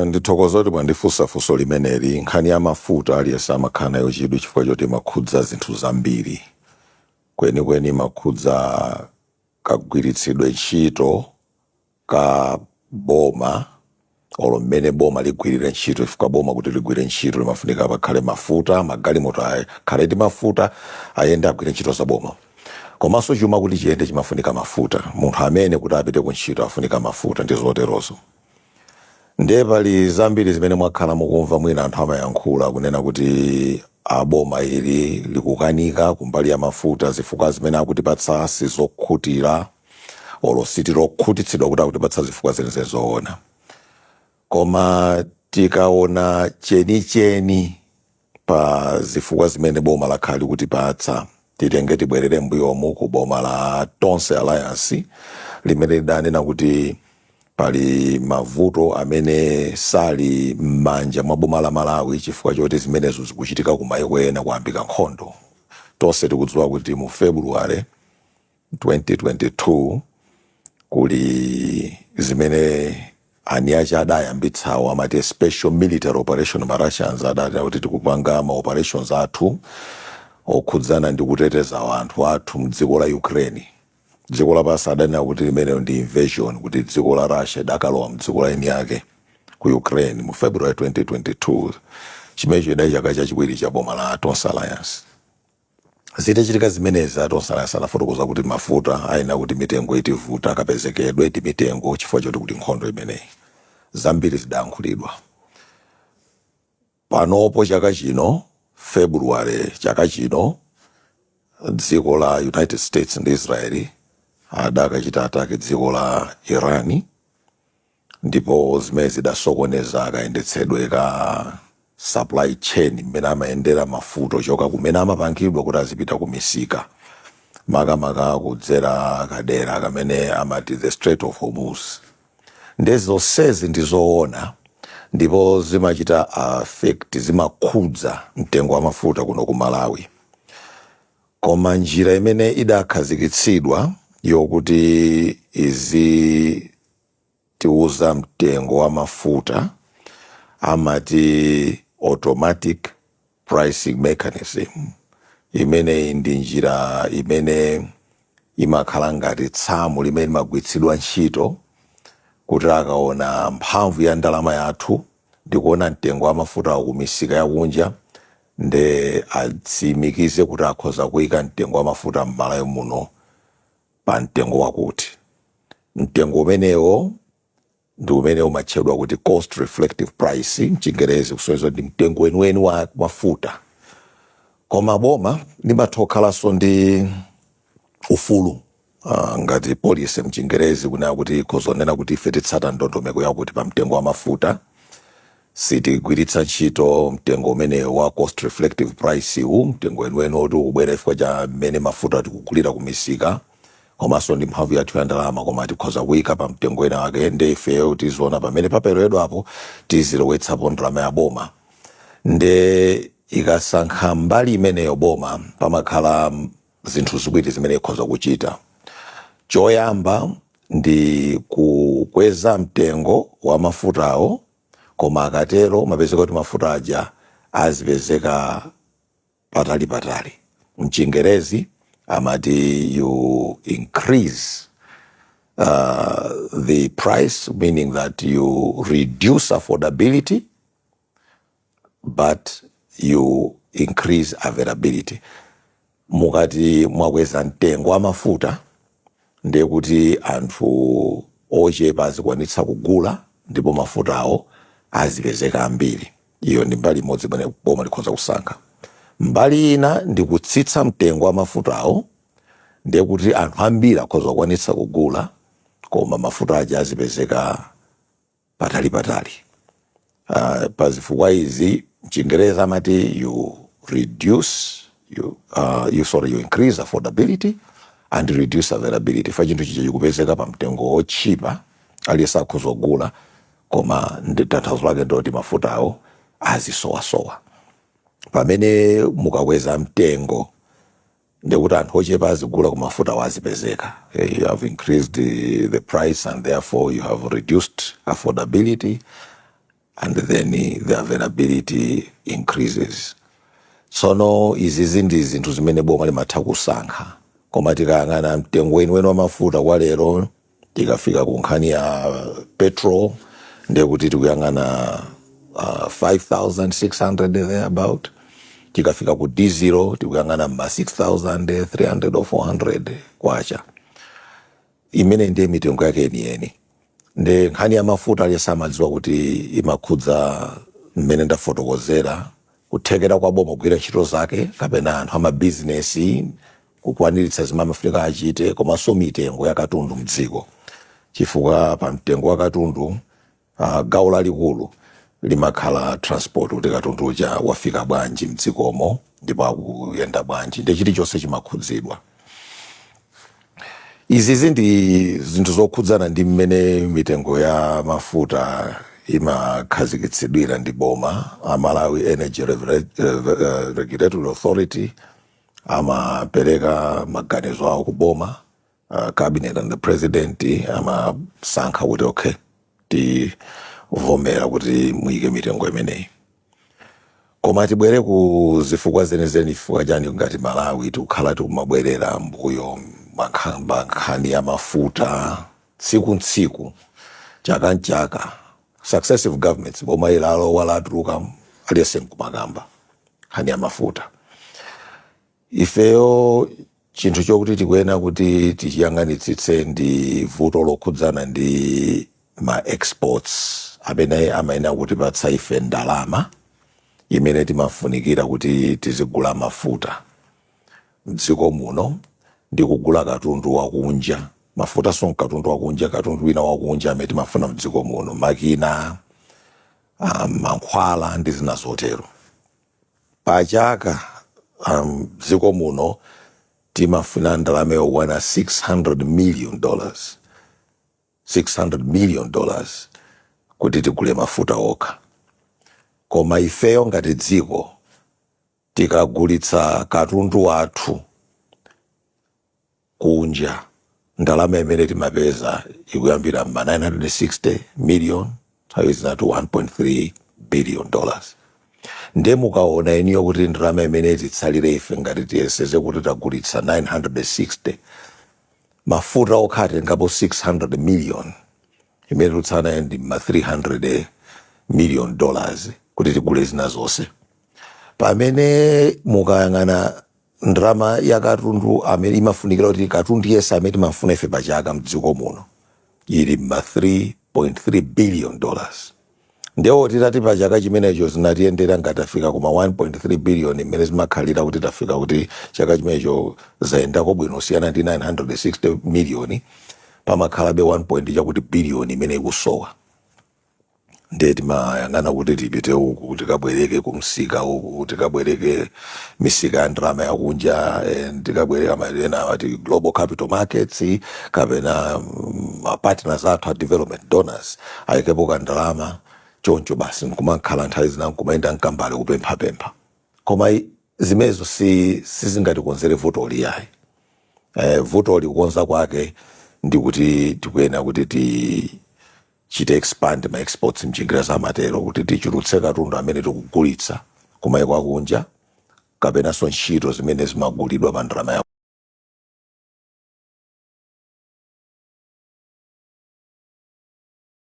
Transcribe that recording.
Ndithokoza kuti mwandifunsa funso limeneli. Nkhani ya mafuta aliyense amakhala nayo chidwi chifukwa choti imakhudza zinthu zambiri. Kwenikweni imakhudza kagwiritsidwe ntchito ka boma, olo mmene boma ligwirire ntchito, chifukwa boma kuti ligwire ntchito limafunika pakhale mafuta, magalimoto akhale ndi mafuta, ayende, agwire ntchito za boma. Komanso chuma kuti chiyende chimafunika mafuta, munthu amene kuti apite ku ntchito afunika mafuta, ndi zoterozo. Ndiye pali zambiri zimene mwakhala mukumva, mwina anthu amayankhula kunena kuti aboma ili likukanika kumbali ya mafuta, zifukwa zimene akutipatsa sizokhutira, olo sitilokhutitsidwa kuti akutipatsa zifukwa zenizeni zoona. Koma tikaona chenicheni pa zifukwa zimene boma lakhala likutipatsa, titenge tibwerere mbuyomu ku boma la Tonse Alliance limene lidanena kuti pali mavuto amene sali m'manja mwa boma la Malawi chifukwa choti zimenezo zikuchitika ku mayiko ena, kuyambika nkhondo. Tonse tikudziwa kuti mu February 2022 kuli zimene ani ache adayambitsawo amati special military operation. Ma Russians adati kuti tikupanga ma operations athu okhudzana ndi kuteteza anthu athu mdziko la Ukraine. Dziko lapansi adanena kuti limeneyo ndi invasion, kuti dziko la Russia idakalowa mdziko la eni ake ku Ukraine mu February 2022. Chimenecho idali chaka chachiwiri cha boma la Tonse Alliance. Zitachitika zimenezi, a Tonse Alliance anafotokoza kuti mafuta ayena kuti mitengo itivuta, kapezekedwe ndi mitengo, chifukwa choti kuti nkhondo imeneyi. Zambiri zidayankhulidwa. Panopo chaka chino, February chaka chino, dziko la United States ndi Israeli adakachita attack dziko la Iran, ndipo zimene zidasokoneza kayendetsedwe ka supply chain, mmene amayendera mafuta ochoka kumene amapangidwa kuti azipita ku misika, makamaka kudzera kadera kamene amati the Strait of Hormuz. Ndi zonsezi ndizoona ndipo zimachita affect, zimakhudza mtengo wa mafuta kuno ku Malawi. Koma njira imene idakhazikitsidwa yokuti izitiuza mtengo wa mafuta amati automatic pricing mechanism. Imeneyi ndi njira imene imakhala ngati tsamu limene limagwiritsidwa ntchito kuti akaona mphamvu ya ndalama yathu ndikuona mtengo wa mafuta ku misika yakunja, nde atsimikize kuti akhoza kuyika mtengo wa mafuta m'Malawi muno pa mtengo wakuti. Mtengo umenewo ndi umene umatchedwa kuti cost reflective price mchingerezi, kusonyeza ndi mtengo weniweni wa mafuta. Koma boma limatha kukhalanso ndi ufulu, ngati policy mchingerezi, kunena kuti ikhozonena kuti ife titsata ndondomeko yakuti pa mtengo wa mafuta sitigwiritsa ntchito mtengo umenewo wa cost reflective price uwu, mtengo weniweni woti ukubwera chifukwa cha mmene mafuta tikugulira ku misika komanso ndi mphamvu yathu ya ndalama, koma tikhoza kuyika pa mtengo wina wake, nde ifeyo tiziona pamene papereredwapo tizilowetsapo ndalama ya boma. Nde ikasankha mbali imeneyo boma, pamakhala zinthu ziwiri zimene ikhoza kuchita. Choyamba ndi kukweza mtengo wa mafutawo, koma akatero mapezeka kuti mafuta aja azipezeka patali patali. Mchingerezi amati you increase the price, meaning that you reduce affordability but you increase availability. Mukati mwakweza mtengo wa mafuta, ndiye kuti anthu ochepa azikwanitsa kugula ndipo mafutawo azipezeka ambiri. Iyo ndi mbali imodzi imene boma likhoza kusankha. Mbali ina ndi kutsitsa mtengo wa mafutawo, ndiye kuti anthu ambiri akhoza kukwanitsa kugula, koma mafuta aja azipezeka patali patali. Pa zifukwa izi mchingerezi amati you reduce you, you sorry you increase affordability and reduce availability. Fa chinthu chija chikupezeka pa mtengo wotchipa, aliyense akhoza kugula, koma ndi tanthauzo lake ndoti mafutawo azisowasowa. Pamene mukakweza mtengo, ndikuti anthu ochepa azigula, koma mafutawo azipezeka. You have increased the price and therefore you have reduced affordability. and then the availability increases. Tsono izizi ndi zinthu zimene boma limatha kusankha, koma tikayang'ana mtengo weniweni wa mafuta kwa lero, tikafika ku nkhani ya petrol, ndiye kuti tikuyang'ana 5600 there about. Tikafika ku diesel, tikuyang'ana ma 6300 or 400 kwacha. Imene ndiye mitengo yake yeniyeni. Ndi nkhani ya mafuta, aliyense amadziwa kuti imakhudza mmene ndafotokozera, kuthekera kwa boma kugwira ntchito zake kapena anthu amabizinesi kukwaniritsa zimene amafunika achite, komanso mitengo ya katundu mdziko, chifukwa pa mtengo wa katundu gawo lalikulu limakhala transport, kuti katundu uja wafika bwanji mdzikomo ndipo akuyenda bwanji, ndi chilichonse chimakhudzidwa. Izizi ndi zinthu zokhudzana ndi mmene mitengo ya mafuta imakhazikitsidwira ndi boma. A Malawi Energy Regulatory Authority amapereka maganizo awo ku boma, cabinet and the president amasankha kuti okay, tivomera kuti muyike mitengo imeneyi. Koma tibwere ku zifukwa zenizeni, chifukwa chani ngati Malawi tikukhala tikumabwerera mbuyo nkhani ya mafuta tsiku ntsiku, chaka nchaka, successive governments, boma ilalo walatuluka, aliyense nkumakamba nkhani ya mafuta? Ifeyo chinthu chokuti tikuyenera kuti tichiyang'anitsitse ndi vuto lokhudzana ndi ma exports amene amayenera kutipatsa ife ndalama imene timafunikira kuti tizigula mafuta mdziko muno ndi kugula katundu wakunja. Mafuta so katundu wakunja, katundu wina wakunja amene timafuna mdziko muno, makina, mankhwala ndi zina zotero. Pachaka dziko muno timafuna ndalama yokwana $600 million, $600 million kuti tigule mafuta okha. Koma ifeyo ngati dziko, tikagulitsa katundu wathu kunja, ndalama imene timapeza ikuyambira ma 960 million, nthawi zinatu $1.3 billion. Nde mukaona iniyo kuti ndalama imene titsalire ife, ngati tiyeseze kuti tagulitsa 960, mafuta okha atengapo 600 million, imene tikutsala nayo ndi ma $300 million kuti tigule zina zonse. Pamene mukayang'ana ndalama ya katundu amene imafunikira kuti katundu yense amene timafuna ife pachaka mdziko muno ili ma $3.3 billion. Ndewo titati pachaka chimenecho zinatiyendera ngati tafika kuma 1.3 billion, imene zimakhalira kuti tafika kuti chaka chimenecho zayendako bwino kusiyana ndi 960 million, pamakhalabe 1 point chakuti billion imene ikusowa. Ndiye timayang'ana kuti tipite uku, tikabwereke kumsika uku, tikabwereke misika ya ndalama yakunja, tikabwereka ena ati global capital markets, kapena ma partners athu a development donors ayikepo kandalama. Choncho basi nkumakhala nthawi zina nkumayenda mkambale kupemphapempha. Koma zimenezo si sizingatikonzere vuto liyayi. Vuto likukonza kwake ndi kuti tikuyenera kuti tichite expand ma exports, mchingereza amatero, kuti tichulutse katundu amene tikugulitsa kumayiko akunja kapenanso ntchito zimene zimagulidwa pa ndalama ya